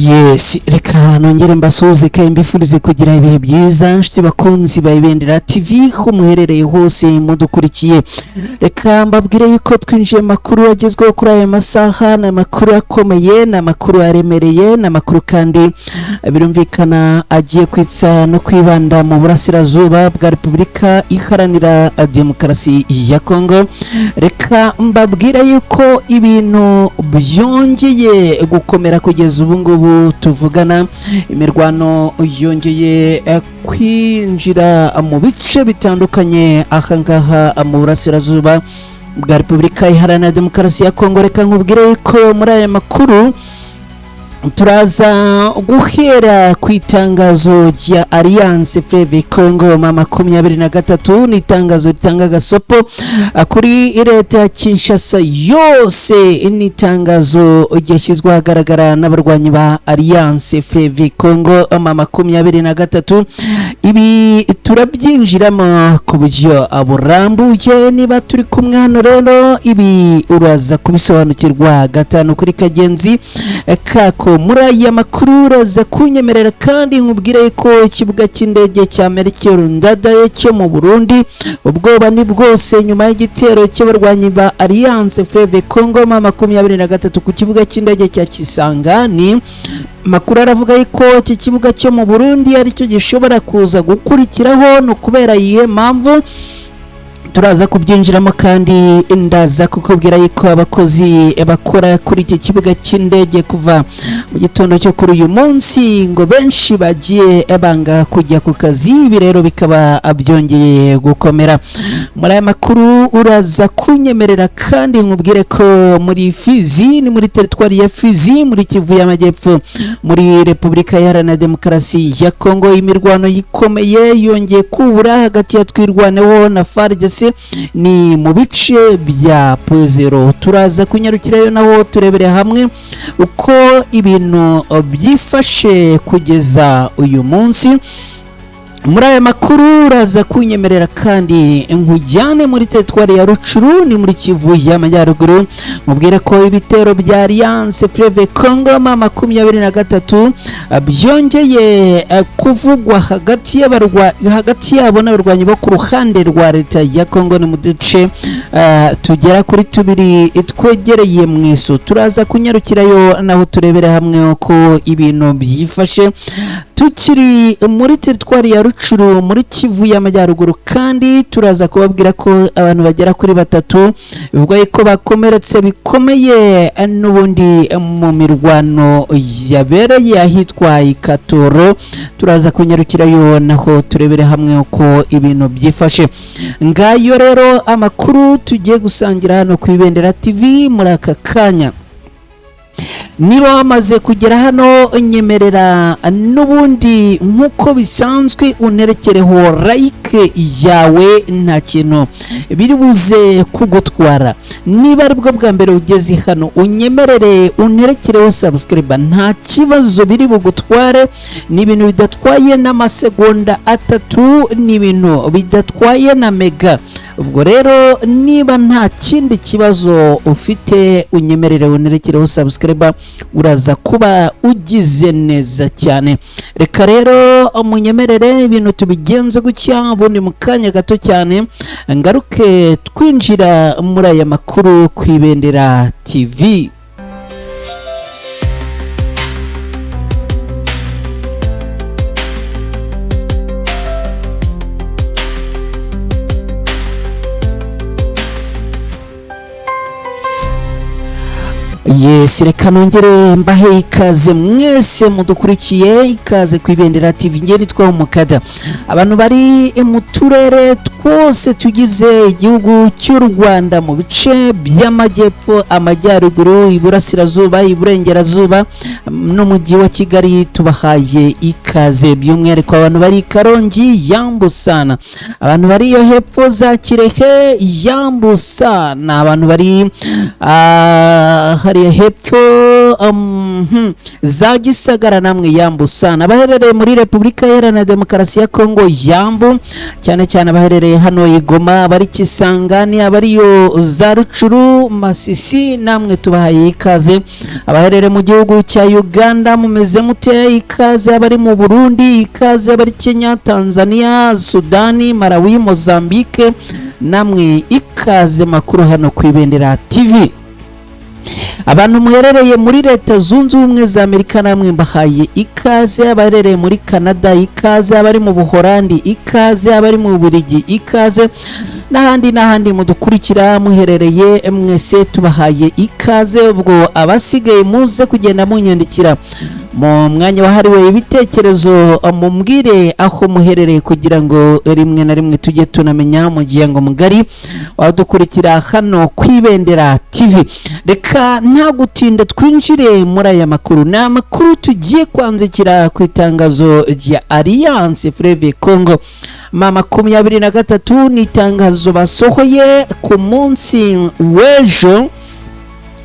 Yes, reka nongere mbasuhuze kandi mbifurize kugira ibihe byiza, nshuti bakunzi ba Ibendera TV ho muherereye hose mudukurikiye. Reka mbabwire yuko twinjiye mu makuru agezweho kuri aya masaha. Ni amakuru akomeye, ni amakuru aremereye, ni amakuru kandi birumvikana agiye kwitsa no kwibanda mu burasirazuba bwa Repubulika Iharanira Demokarasi ya Kongo. Reka mbabwire yuko ibintu byongeye gukomera kugeza ubu ngubu tuvugana. Imirwano yongeye kwinjira mu bice bitandukanye aha ngaha mu burasirazuba bwa Repubulika Iharanira Demokarasi ya Kongo. Reka nkubwire ko muri aya makuru turaza guhera ku itangazo rya Alliance Fleuve Congo ma 23. Ni itangazo ritanga agasopo kuri leta ya Kinshasa yose. Ni itangazo ryashyizwe ahagaragara n'abarwanyi ba Alliance Fleuve Congo ma 23. Ibi turabyinjiramo ku buryo burambuye. Niba turi kumwe hano rero, ibi uraza kubisobanukirwa gatanu kuri kagenzi kako. Muri aya makuru uraza kunyemerera kandi nkubwire ko ikibuga cy'indege cya Melchior Ndadaye cyo mu Burundi ubwoba ni bwose nyuma y'igitero cy'abarwanyi ba Alliance Fleuve Congo ma 23 ku kibuga cy'indege cya Kisangani. Makuru aravuga yuko iki kibuga cyo mu Burundi aricyo gishobora kuza gukurikiraho. Ni ukubera iyihe mpamvu? Turaza kubyinjiramo. Kandi ndaza kukubwira yuko abakozi bakora kuri iki kibuga cy'indege kuva mu gitondo cyo kuri uyu munsi ngo benshi bagiye banga kujya ku kazi. Ibi rero bikaba byongeye gukomera. Muri aya makuru uraza kunyemerera kandi nkubwire ko muri Fizi, ni muri teritwari ya Fizi muri Kivu y'Amajyepfo muri Repubulika Iharanira Demokarasi ya Kongo, imirwano ikomeye yongeye kubura hagati ya Twirwaneho na FARDC, ni mu bice bya Pwezero. Turaza kunyarukirayo naho turebere hamwe uko ibintu byifashe kugeza uyu munsi. Muri aya makuru uraza kunyemerera kandi nkujyane muri teritwari ya Rucuru, ni muri Kivu y'Amajyaruguru, mubwire ko ibitero bya Alliance Fleuve Congo ma 23 byongeye kuvugwa hagati yabo n'abarwanyi bo ku ruhande rwa leta ya Kongo. Ni mu duce tugera kuri tubiri twegereye mu iso. Turaza kunyarukirayo naho turebere hamwe uko ibintu byifashe. Tukiri muri teritwari ya Rucuru muri Kivu y'Amajyaruguru kandi turaza kubabwira ko abantu bagera kuri batatu bivugwa ko bakomeretse bikomeye n'ubundi mu mirwano yabereye ahitwa Ikatoro. Turaza kunyarukirayo naho turebere hamwe uko ibintu byifashe. Ngayo rero amakuru tugiye gusangira hano ku Ibendera TV muri aka kanya. Niba wamaze kugera hano, nyemerera n'ubundi nk'uko bisanzwe unerekereho like yawe, nta kintu biri buze kugutwara. Niba aribwo bwa mbere ugeze hano, unyemerere unerekereho subscribe, nta kibazo biri bugutware. Ni ibintu bidatwaye n'amasegonda 3, ni ibintu bidatwaye na mega. Ubwo rero niba nta kindi kibazo ufite, unyemerere unerekereho subscribe, uraza kuba ugize neza cyane. Reka rero munyemerere ibintu tubigenze gutya, ubundi mu kanya gato cyane ngaruke twinjira muri aya makuru ku Ibendera TV. Yes, reka nongere mbahe ikaze mwese mudukurikiye, ikaze ku Ibendera TV. Nge nitwa Umukada. Abantu bari mu turere twose tugize igihugu cy'u Rwanda, mu bice by'amajyepfo, amajyaruguru, iburasirazuba, iburengerazuba n'umujyi wa Kigali, tubahaye ikaze. By'umwihariko abantu bari Karongi yambusana, abantu bari iyo hepfo za Kirehe yambusana, abantu bari hariya. hariya hepfo za Gisagara, namwe yambu sana. Abaherereye muri Repubulika Iharanira Demokarasi ya Kongo, yambu cyane cyane abaherereye hano i Goma, abari Kisangani, abariyo za Rucuru, Masisi, namwe tubahaye ikaze. Abaherereye mu gihugu cya Uganda, mumeze mute? Ikaze. Abari mu Burundi, ikaze. Abari Kenya, Tanzania, Sudani, Malawi, Mozambique, namwe ikaze. Makuru hano ku Ibendera TV. Abantu muherereye muri Leta Zunze Ubumwe za Amerika, namwe mbahaye ikaze. Abaherereye muri Canada, ikaze. Abari mu Buhorandi, ikaze. Abari mu Bubiligi, ikaze. N'ahandi n'ahandi mudukurikira muherereye, mwese tubahaye ikaze. Ubwo abasigaye muze kugenda munyandikira mu mwanya wahariwe ibitekerezo, mumbwire aho muherereye, kugira ngo rimwe na rimwe tujye tunamenya umuryango mugari wadukurikira hano ku Ibendera TV. Reka nta gutinda twinjire muri aya makuru. Ni amakuru tugiye kwanzikira ku itangazo rya Alliance Fleuve Congo M23. Ni itangazo basohoye ku munsi w'ejo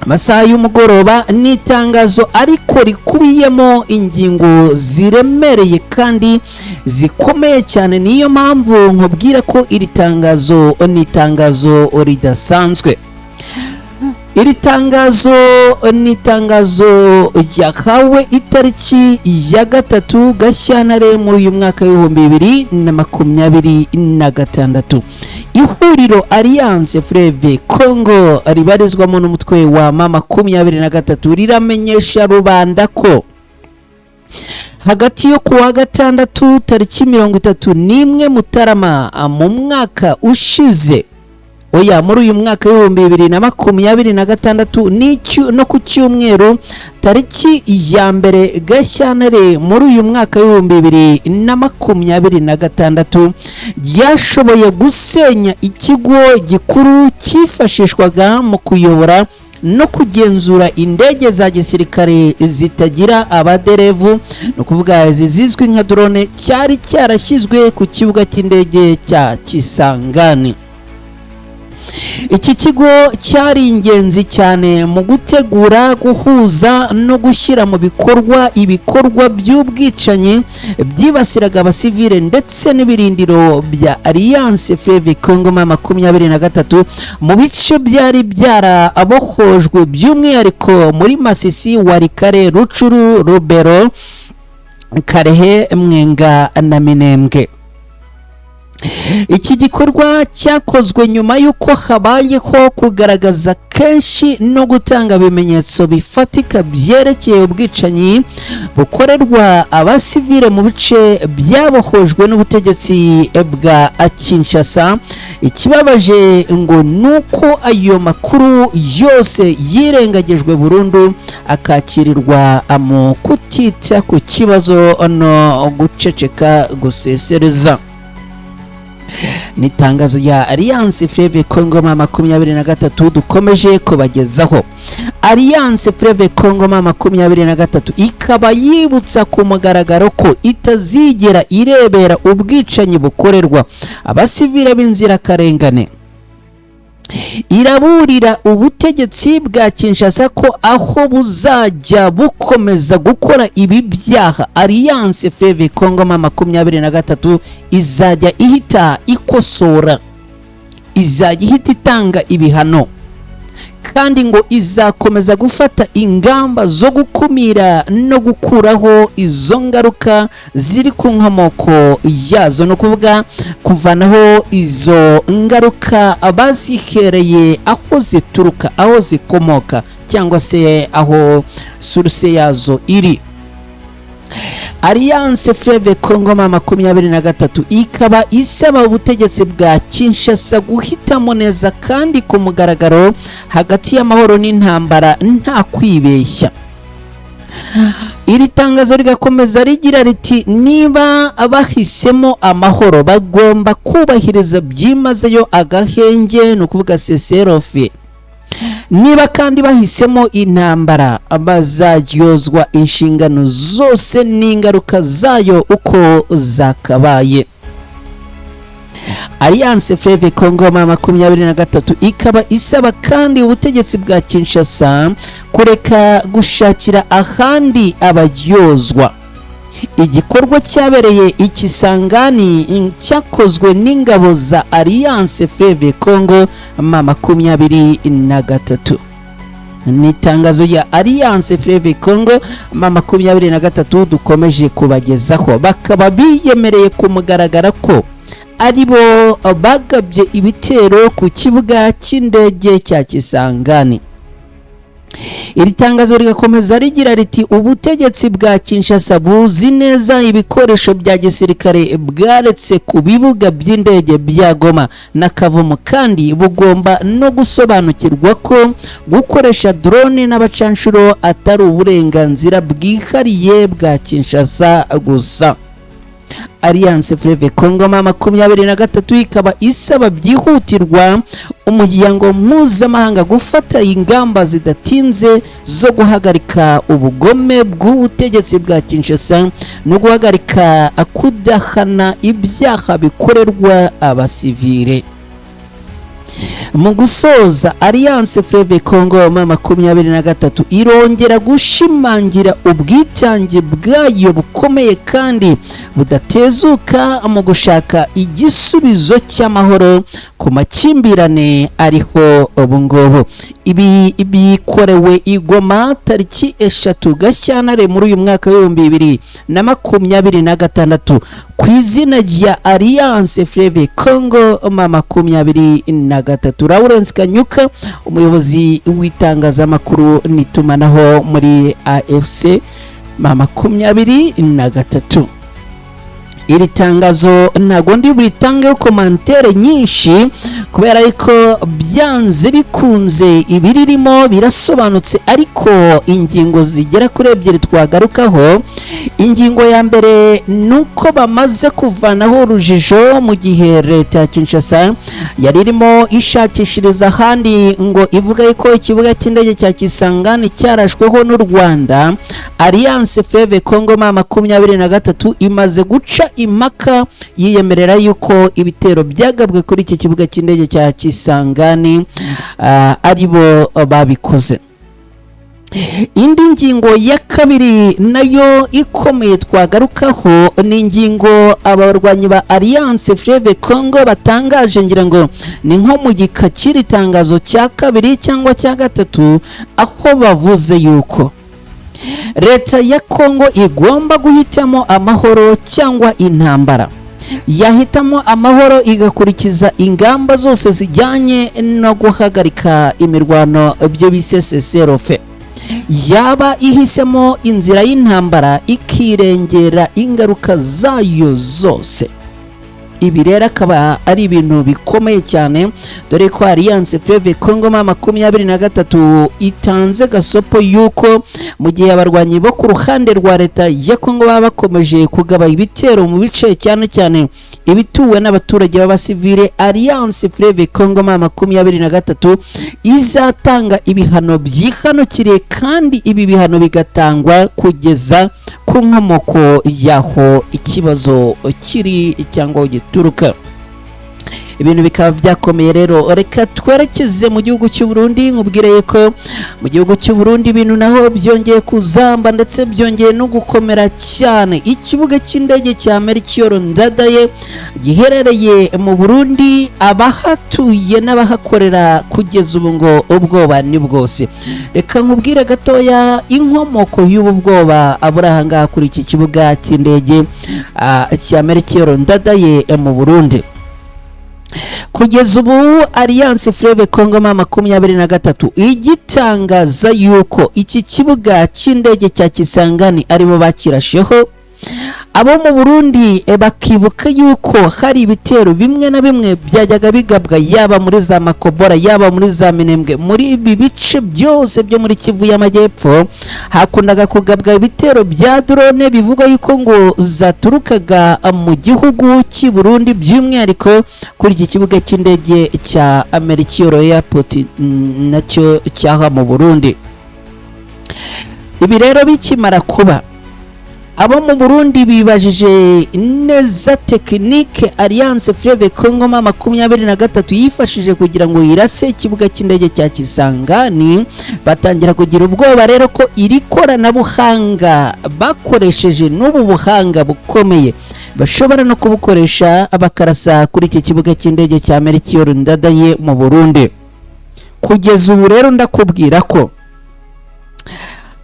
amasaha y'umugoroba. Ni itangazo ariko rikubiyemo ingingo ziremereye kandi zikomeye cyane. Niyo mpamvu nkubwira ko iri tangazo ni itangazo ridasanzwe. Iri tangazo ni itangazo ryahawe itariki ya 3 Gashyantare muri uyu mwaka w'2026. Ihuriro Alliance Fleuve Congo ribarizwamo n'umutwe wa M23 riramenyesha rubanda ko hagati yo kuwa gatandatu tariki 31 Mutarama mu mwaka ushize, oya, muri uyu mwaka w'2026, no ku cyumweru tariki ya 1 Gashyantare muri uyu mwaka w'2026, ryashoboye gusenya ikigo gikuru cyifashishwaga mu kuyobora no kugenzura indege za gisirikare zitagira abaderevu, ni ukuvuga izi zizwi nka drone, cyari cyarashyizwe ku kibuga cy'indege cya Kisangani. Iki kigo cyari ingenzi cyane mu gutegura, guhuza no gushyira mu bikorwa ibikorwa by'ubwicanyi byibasiraga abasivile ndetse n'ibirindiro bya Alliance Fleuve Congo M23 mu bice byari byarabohojwe, by'umwihariko muri Masisi, Walikale, Rucuru, Rubero, Karehe, Mwenga na Minembwe. Iki gikorwa cyakozwe nyuma y'uko habayeho kugaragaza kenshi no gutanga ibimenyetso bifatika byerekeye ubwicanyi bukorerwa abasivile mu bice byabohojwe n'ubutegetsi bwa Kinshasa. Ikibabaje ngo nuko ayo makuru yose yirengagijwe burundu, akakirirwa mu kutita ku kibazo no guceceka gusesereza. Ni itangazo rya Alliance Fleuve Congo M23 dukomeje kubagezaho. Alliance Fleuve Congo M23 ikaba yibutsa ku mugaragaro ko itazigera irebera ubwicanyi bukorerwa abasivile b'inzirakarengane. Iraburira ubutegetsi bwa Kinshasa ko aho buzajya bukomeza gukora ibi byaha, Alliance Fleuve Congo M23 izajya ihita ikosora, izajya ihita itanga ibihano, kandi ngo izakomeza gufata ingamba zo gukumira no gukuraho izo ngaruka ziri ku nkomoko yazo, ni ukuvuga kuvanaho izo ngaruka bazihereye aho zituruka, aho zikomoka, cyangwa se aho source yazo iri. Alliance Fleuve Congo M23 ikaba isaba ubutegetsi bwa Kinshasa guhitamo neza kandi ku mugaragaro hagati y'amahoro n'intambara nta kwibeshya. Iri tangazo rigakomeza rigira riti: "Niba bahisemo amahoro, bagomba kubahiriza byimazeyo agahenge", ni ukuvuga cessez-le-feu. "Niba kandi bahisemo intambara, bazaryozwa inshingano zose n'ingaruka zayo uko zakabaye." Alliance Fleuve Congo M23 ikaba isaba kandi ubutegetsi bwa Kinshasa kureka gushakira ahandi abaryozwa igikorwa cyabereye i Kisangani cyakozwe n'ingabo za Alliance Fleuve Congo M23. Ni itangazo rya Alliance Fleuve Congo M23 dukomeje kubagezaho, bakaba biyemereye ku mugaragara ko ari bo bagabye ibitero ku kibuga cy'indege cya Kisangani. Iri tangazo rigakomeza rigira riti: "Ubutegetsi bwa Kinshasa buzi neza ibikoresho bya gisirikare bwaretse ku bibuga by'indege bya Goma na Kavumu, kandi bugomba no gusobanukirwa ko gukoresha drone n'abacanshuro atari uburenganzira bwihariye bwa Kinshasa gusa." Alliance Fleuve Congo M23 ikaba isaba byihutirwa umuryango mpuzamahanga gufata ingamba zidatinze zo guhagarika ubugome bw'ubutegetsi bwa Kinshasa no guhagarika kudahana ibyaha bikorerwa abasivile. Mu gusoza, Alliance Fleuve Congo M23 irongera gushimangira ubwitange bwayo bukomeye kandi budatezuka mu gushaka igisubizo cy'amahoro ku makimbirane ariho ubu ngubu. Ibi bikorewe i Goma tariki 3 Gashyantare muri uyu mwaka w'2026 ku izina rya Alliance Fleuve Congo M23. Lawrence Kanyuka, umuyobozi w'itangazamakuru n'itumanaho muri AFC M23. Iri tangazo ntago ndi buritangeho commentaire nyinshi kubera yuko byanze bikunze ibiririmo birasobanutse, ariko ingingo zigera kuri ebyiri twagarukaho. Ingingo ya mbere ni uko bamaze kuvanaho urujijo mu gihe leta ya Kinshasa yari irimo ishakishiriza ahandi ngo ivuga yuko ikibuga cy'indege cya Kisangani cyarashweho n'u Rwanda. Alliance Fleuve Congo M23 imaze guca impaka, yiyemerera yuko ibitero byagabwe kuri iki kibuga cy'indege cya Kisangani ari bo babikoze. Indi ngingo ya kabiri nayo ikomeye twagarukaho ni ingingo abarwanyi ba Alliance Fleuve Congo batangaje, ngira ngo ni nko mu gika cy'iri tangazo cya kabiri cyangwa cya gatatu, aho bavuze yuko leta ya Congo igomba guhitamo amahoro cyangwa intambara. Yahitamo amahoro igakurikiza ingamba zose zijyanye no guhagarika imirwano, ibyo bise cessez-le-feu. Yaba ihisemo inzira y'intambara ikirengera ingaruka zayo zose. Ibi rero akaba ari ibintu bikomeye cyane, dore ko Alliance Fleuve Congo M23 itanze gasopo yuko mu gihe abarwanyi bo ku ruhande rwa leta ya Congo baba bakomeje kugaba ibitero mu bice cyane cyane ibituwe n'abaturage b'abasivile, Alliance Fleuve Congo M23 izatanga ibihano byihanukiriye, kandi ibi bihano bigatangwa kugeza ku nkomoko y'aho ikibazo kiri cyangwa aho gituruka. Ibintu bikaba byakomeye. Rero reka twerekeze mu gihugu cy'u Burundi, nkubwire yuko mu gihugu cy'u Burundi ibintu naho byongeye kuzamba ndetse byongeye no gukomera cyane. Ikibuga cy'indege cya Melchior Ndadaye giherereye mu Burundi, abahatuye n'abahakorera kugeza ubu ngo ubwoba ni bwose. Reka nkubwire gatoya inkomoko y'ubu bwoba aburi aha ngaha kuri iki kibuga cy'indege cya Melchior Ndadaye mu Burundi. Kugeza ubu Alliance Fleuve Congo M23 igitangaza yuko iki kibuga cy'indege cya Kisangani aribo bakirasheho, abo mu Burundi bakibuka yuko hari ibitero bimwe na bimwe byajyaga bigabwa yaba muri za Makobora, yaba muri za Minembwe, muri ibi bice byose byo muri Kivu y'Amajyepfo hakundaga kugabwa ibitero bya drone bivugwa yuko ngo zaturukaga mu gihugu cy'i Burundi, by'umwihariko kuri iki kibuga cy'indege cya Melchior Airport, nacyo cyaha mu Burundi. Ibi rero bikimara kuba, Abo mu Burundi bibajije neza technique Alliance Fleuve Congo M23 yifashije kugira ngo irase ikibuga cy'indege cya Kisangani, batangira kugira ubwoba rero ko iri koranabuhanga bakoresheje n'ubu buhanga bukomeye bashobora no kubukoresha bakarasa kuri iki kibuga cy'indege cya Melchior Ndadaye mu Burundi. Kugeza ubu rero ndakubwira ko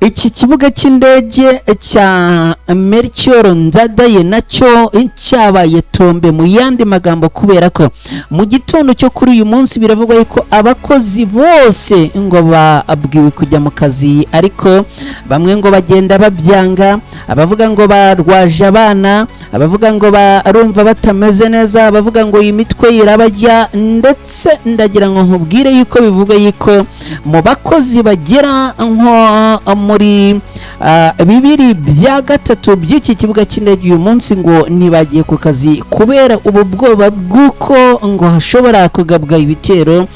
iki kibuga cy'indege cya Melchior Ndadaye nacyo cyabaye tombe, mu yandi magambo, kubera ko mu gitondo cyo kuri uyu munsi biravugwa yuko abakozi bose ngo babwiwe kujya mu kazi, ariko bamwe ngo bagenda babyanga, abavuga ngo barwaje abana, abavuga ngo barumva batameze neza, abavuga ngo iyi mitwe irabajya. Ndetse ndagira ngo nkubwire yuko bivuga yuko mu bakozi bagera nko muri 2/3 by'iki kibuga cy'indege uyu munsi ngo ntibagiye ku kazi kubera ubu bwoba bw'uko ngo hashobora kugabwa ibitero,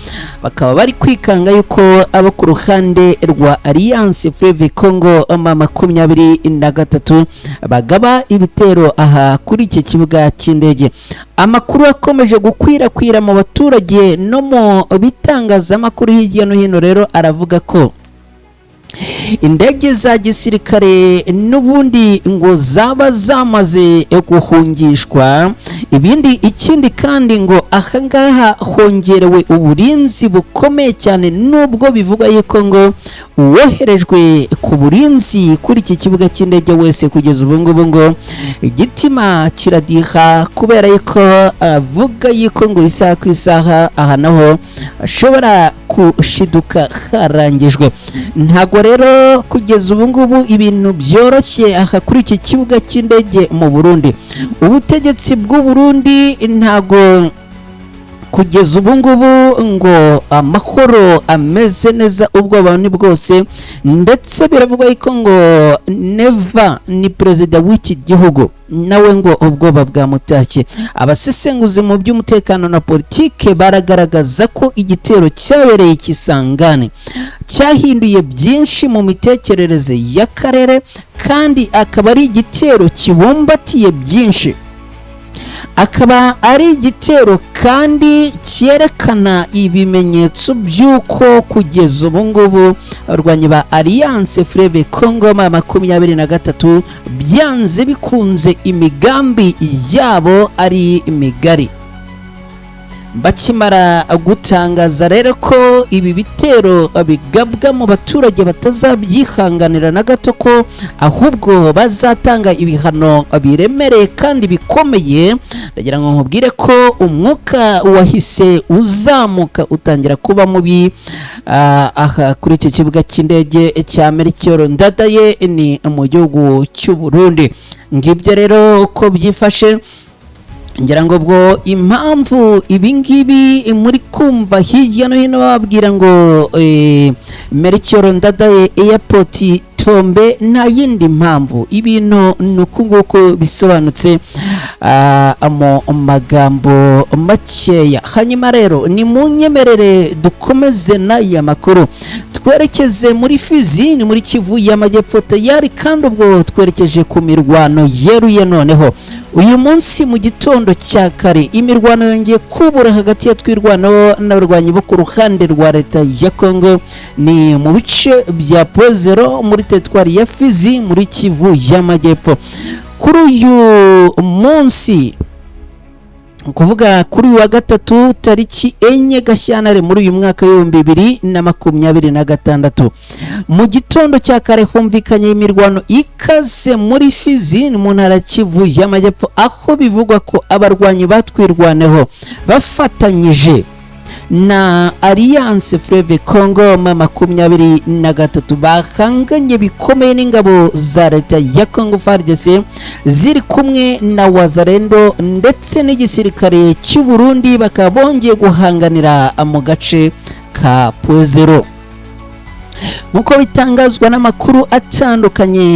bakaba bari kwikanga yuko abo ku ruhande rwa Alliance Fleuve Congo M23 bagaba ibitero aha kuri iki kibuga cy'indege. Amakuru akomeje gukwirakwira mu baturage no mu bitangazamakuru hirya no hino rero aravuga ko indege za gisirikare n'ubundi ngo zaba zamaze guhungishwa ibindi. Ikindi kandi ngo ahangaha hongerewe uburinzi bukomeye cyane, nubwo bivugwa yuko ngo uwoherejwe ku burinzi kuri iki kibuga cy'indege wese kugeza ubu ngubu ngo igitima kiradiha, kubera yuko avuga yuko ngo isaha ku isaha aha naho ashobora kushiduka harangijwe. Ntabwo rero kugeza ubu ngubu ibintu byoroshye aha kuri iki kibuga cy'indege mu Burundi. Ubutegetsi bw'u Burundi ntabwo kugeza ubu ngubu ngo amahoro ameze neza, ubwoba ni bwose. Ndetse biravugwa yuko ngo Neva ni perezida w'iki gihugu, nawe ngo ubwoba bwamutashye. Abasesenguzi mu by'umutekano na politike baragaragaza ko igitero cyabereye Kisangani cyahinduye byinshi mu mitekerereze y'akarere, kandi akaba ari igitero kibumbatiye byinshi, akaba ari igitero kandi cyerekana ibimenyetso by'uko kugeza ubu ngubu abarwanyi ba Alliance Fleuve Congo M23 byanze bikunze imigambi yabo ari migari. Bakimara gutangaza rero ko ibi bitero bigabwa mu baturage batazabyihanganira na gato, ko ahubwo bazatanga ibihano biremereye kandi bikomeye, ndagira ngo nkubwire ko umwuka wahise uzamuka utangira kuba mubi aha kuri iki kibuga cy'indege cya Melchior Ndadaye ni mu gihugu cy'u Burundi. Ngibyo rero uko byifashe. Ngira ngo ubwo impamvu ibingibi muri kumva hirya no hino bababwira ngo Melchior Ndadaye Airport tombe, nta yindi mpamvu, ibintu ni uku nguku bisobanutse mu magambo makeya. Hanyuma rero ni mu nyemerere dukomeze n'aya makuru, twerekeze muri Fizi, ni muri Kivu y'Amajyepfo tayari, kandi ubwo twerekeje ku mirwano yeruye. Noneho uyu munsi mu gitondo cya kare imirwano yongeye kubura hagati ya Twirwanaho n'abarwanyi bo ku ruhande rwa leta ya Congo, ni mu bice bya Pozero muri teritwari ya Fizi muri Kivu y'Amajyepfo. Kuri uyu munsi, kuvuga kuri uyu wa gatatu tariki 4 Gashyantare muri uyu mwaka w'2026, mu gitondo cya kare humvikanye imirwano ikaze muri Fizi mu ntara Kivu y'Amajyepfo, aho bivugwa ko abarwanyi batwirwaneho bafatanyije na Alliance Fleuve Congo M23 bahanganye bikomeye n'ingabo za leta ya Congo FARDC ziri kumwe na Wazalendo ndetse n'igisirikare cy'u Burundi, bakaba bongeye guhanganira mu gace ka Pwezero. Nk'uko bitangazwa n'amakuru atandukanye,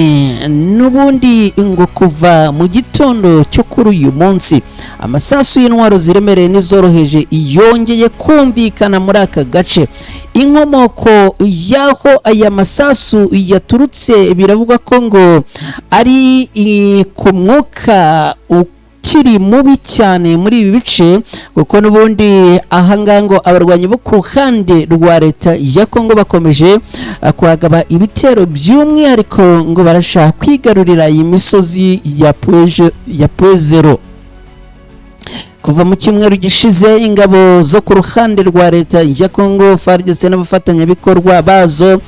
n'ubundi ngo kuva mu gitondo cyo kuri uyu munsi amasasu y'intwaro ziremereye n'izoroheje yongeye kumvikana muri aka gace. Inkomoko y'aho aya masasu yaturutse biravugwa ko ngo ari ku mwuka ukiri mubi cyane muri ibi bice, kuko n'ubundi ahangaha ngo abarwanyi bo ku ruhande rwa leta ya Kongo bakomeje kuhagaba ibitero, by'umwihariko ngo barashaka kwigarurira iyi misozi ya Pwezero. Kuva mu cyumweru gishize, ingabo zo ku ruhande rwa leta ya Kongo, FARDC, n'abafatanyabikorwa bazo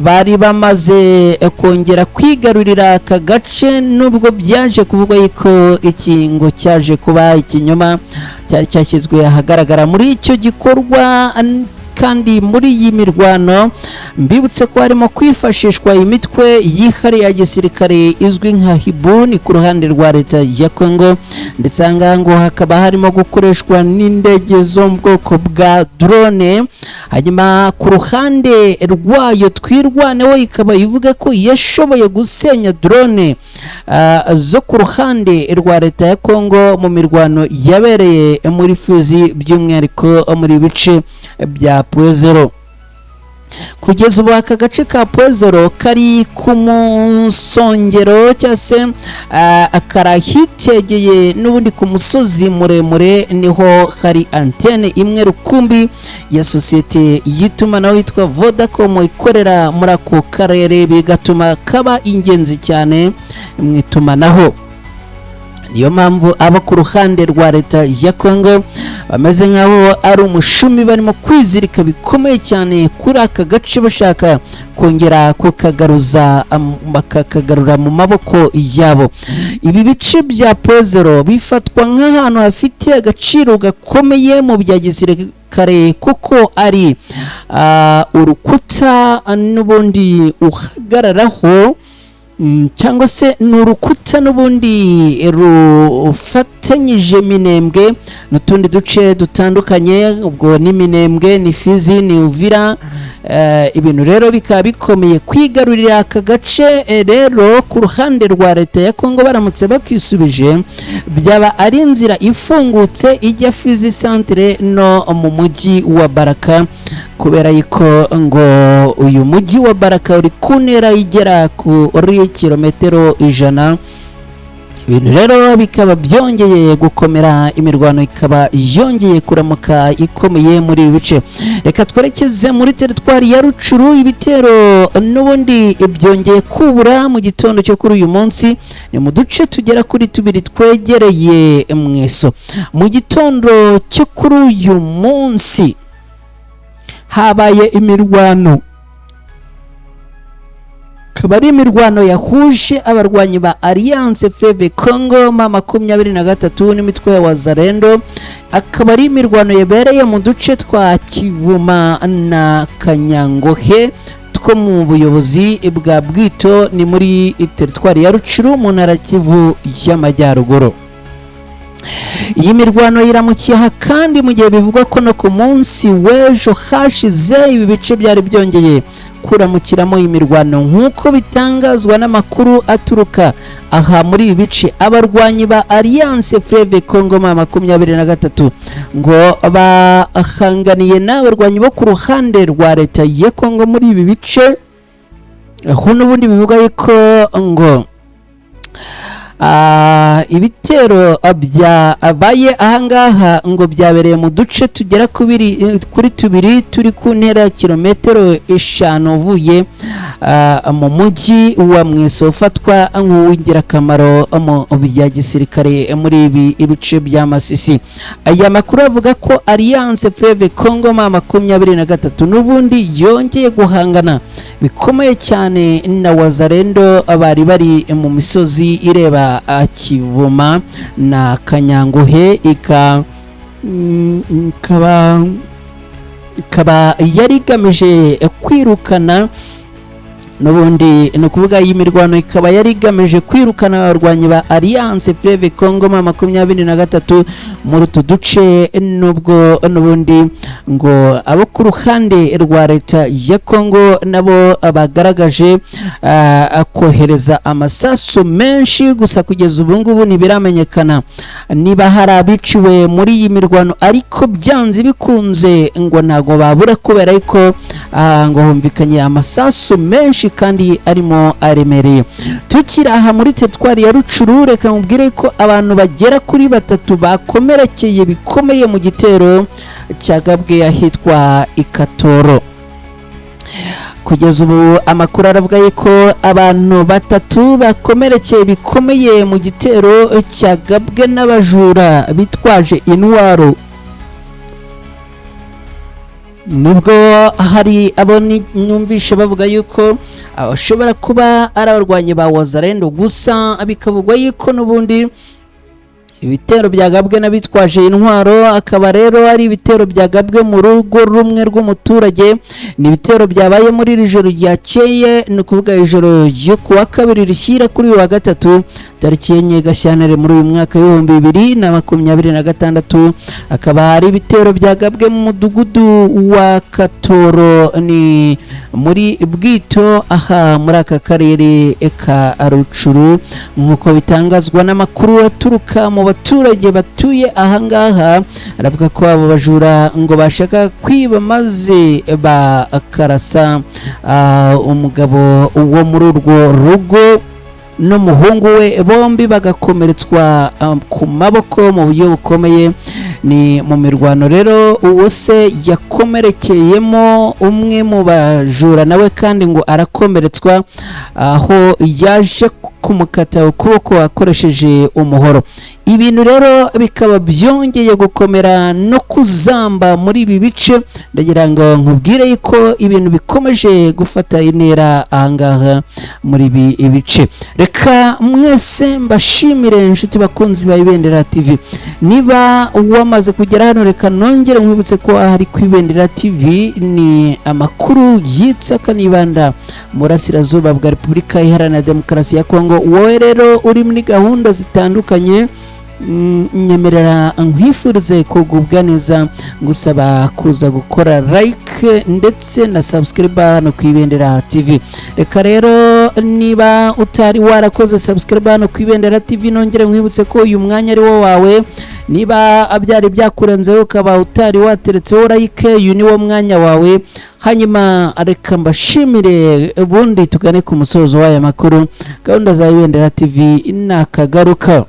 bari bamaze kongera kwigarurira aka gace, nubwo byaje kuvugwa yuko iki ngo cyaje kuba ikinyoma cyari cyashyizwe ahagaragara muri icyo gikorwa. Kandi muri iyi mirwano, mbibutse ko harimo kwifashishwa imitwe yihariye ya gisirikare izwi nka Hibuni ku ruhande rwa leta ya Kongo, ndetse aha ngaha ngo hakaba harimo gukoreshwa n'indege zo mu bwoko bwa drone. Hanyuma ku ruhande rwayo, Twirwaneho ikaba ivuga ko yashoboye gusenya drone zo ku ruhande rwa leta ya Kongo mu mirwano yabereye muri Fizi, by'umwihariko muri bice bya Pwezero. Kugeza ubu aka gace ka Pwezero kari ku musongero cyangwa se karahitegeye n'ubundi ku musozi muremure, niho hari antene imwe rukumbi ya sosiyete y'itumanaho yitwa Vodacom ikorera muri ako karere, bigatuma kaba ingenzi cyane mu itumanaho. Niyo mpamvu abo ku ruhande rwa leta ya Kongo bameze nk'aho ari umushumi barimo kwizirika bikomeye cyane kuri aka gace, bashaka kongera kukagaruza, bakakagarura mu maboko yabo. Ibi bice bya Pozero bifatwa nk'ahantu hafite agaciro gakomeye mu bya gisirikare, kuko ari urukuta n'ubundi uhagararaho, cyangwa se ni urukuta n'ubundi rufatanyije Minembwe n'utundi duce dutandukanye. Ubwo ni Minembwe, ni Fizi, ni Uvira. Ibintu rero bikaba bikomeye kwigarurira aka gace. Rero ku ruhande rwa leta ya Kongo, baramutse bakisubije byaba ari inzira ifungutse ijya Fizi centre no mu mujyi wa Baraka, kubera yuko ngo uyu mujyi wa Baraka uri ku ntera igera kuri kilometero 100. Ibintu rero bikaba byongeye gukomera, imirwano ikaba yongeye kuramuka ikomeye muri ibi bice. Reka twerekeze muri teritwari ya Rucuru. Ibitero n'ubundi byongeye kubura mu gitondo cyo kuri uyu munsi, ni mu duce tugera kuri tubiri twegereye Mweso. Mu gitondo cyo kuri uyu munsi habaye imirwano, akaba ari imirwano yahuje abarwanyi ba Alliance Fleuve Congo M23 n'imitwe ya Wazalendo. Akaba ari imirwano yabereye mu duce twa Kivuma na Kanyangohe two mu buyobozi bwa Bwito, ni muri teritwari ya Rucuru mu ntara Kivu y'Amajyaruguru. Iyi mirwano iramukiye aha kandi mu gihe bivugwa ko no ku munsi w'ejo hashize ibi bice byari byongeye kuramukiramo imirwano. Nk'uko bitangazwa n'amakuru aturuka aha muri ibi bice, abarwanyi ba Alliance Fleuve Congo M23 ngo bahanganiye n'abarwanyi bo ku ruhande rwa leta ya Congo muri ibi bice, aho n'ubundi bivuga yuko ngo ibitero byabaye ahangaha ngo byabereye mu duce tugera kuri tubiri turi ku ntera ya kilometero 5 uvuye mu mujyi wa Mweso, ufatwa nk'uw'ingirakamaro mu bya gisirikare muri ibi ibice bya Masisi. Aya makuru avuga ko Alliance Fleuve Congo M23 n'ubundi yongeye guhangana bikomeye cyane na Wazalendo bari bari mu misozi ireba Kivuma na Kanyanguhe, ikaba yari igamije kwirukana N'ubundi ni ukuvuga iyi mirwano ikaba yari igamije kwirukana abarwanyi ba Alliance Fleuve Congo M23 muri utu duce, nubwo n'ubundi ngo abo ku ruhande rwa leta ya Congo nabo bagaragaje kohereza amasasu menshi. Gusa kugeza ubu ngubu ntibiramenyekana niba hari abiciwe muri iyi mirwano, ariko byanze bikunze ngo ntabwo babura, kubera ko ngo humvikanye amasasu menshi kandi arimo aremereye. Tukiri aha muri teritwari ya Rucuru, reka mubwire ko abantu bagera kuri batatu bakomerekeye bikomeye mu gitero cyagabwe ahitwa Ikatoro. Kugeza ubu amakuru aravuga yuko abantu batatu bakomerekeye bikomeye mu gitero cyagabwe n'abajura bitwaje intwaro, nubwo hari abo numvishe bavuga yuko abashobora kuba ari abarwanyi ba Wazalendo. Gusa bikavugwa yuko n'ubundi ibitero byagabwe n'abitwaje intwaro, akaba rero ari ibitero byagabwe mu rugo rumwe rw'umuturage. Ni ibitero byabaye muri iri joro ryakeye, ni ukuvuga ijoro ryo ku wa kabiri rishyira kuri uyu wa gatatu, tariki 4 Gashyantare muri uyu mwaka w'2026. Akaba ari ibitero byagabwe mu mudugudu wa Katoro, ni muri Bwito, aha muri aka karere ka Rucuru, nk'uko bitangazwa n'amakuru aturuka mu baturage batuye ahangaha. Aravuga ko abo bajura ngo bashaka kwiba maze bakarasa umugabo wo muri urwo rugo n'umuhungu we, bombi bagakomeretswa ku maboko mu buryo bukomeye. Ni mu mirwano rero uwo se yakomerekeyemo, umwe mu bajura nawe kandi ngo arakomeretswa, aho yaje kumukata ukuboko akoresheje umuhoro. Ibintu rero bikaba byongeye gukomera no kuzamba muri ibi bice. Ndagira ngo nkubwire yuko ibintu bikomeje gufata intera ahangaha muri ibi bice. Reka mwese mbashimire, inshuti bakunzi ba Ibendera TV. Niba wamaze kugera hano, reka nongere nkwibutse ko ahari ku Ibendera TV ni amakuru yitsa akanibanda mu burasirazuba bwa Repubulika Iharanira Demokarasi ya Kongo. Wowe rero uri muri gahunda zitandukanye, nyemerera nkwifurize kugubwa neza, ngusaba kuza gukora like ndetse na subscribe hano ku Ibendera TV. Reka rero niba utari warakoze subscribe hano ku Ibendera TV, nongere nkwibutse ko uyu mwanya ari wo wawe. Niba byari byakurenzeho ukaba utari wateretseho like, uyu ni wo mwanya wawe. Hanyuma reka mbashimire, ubundi tugane ku musozo w'aya makuru. Gahunda za Ibendera TV nakagaruka.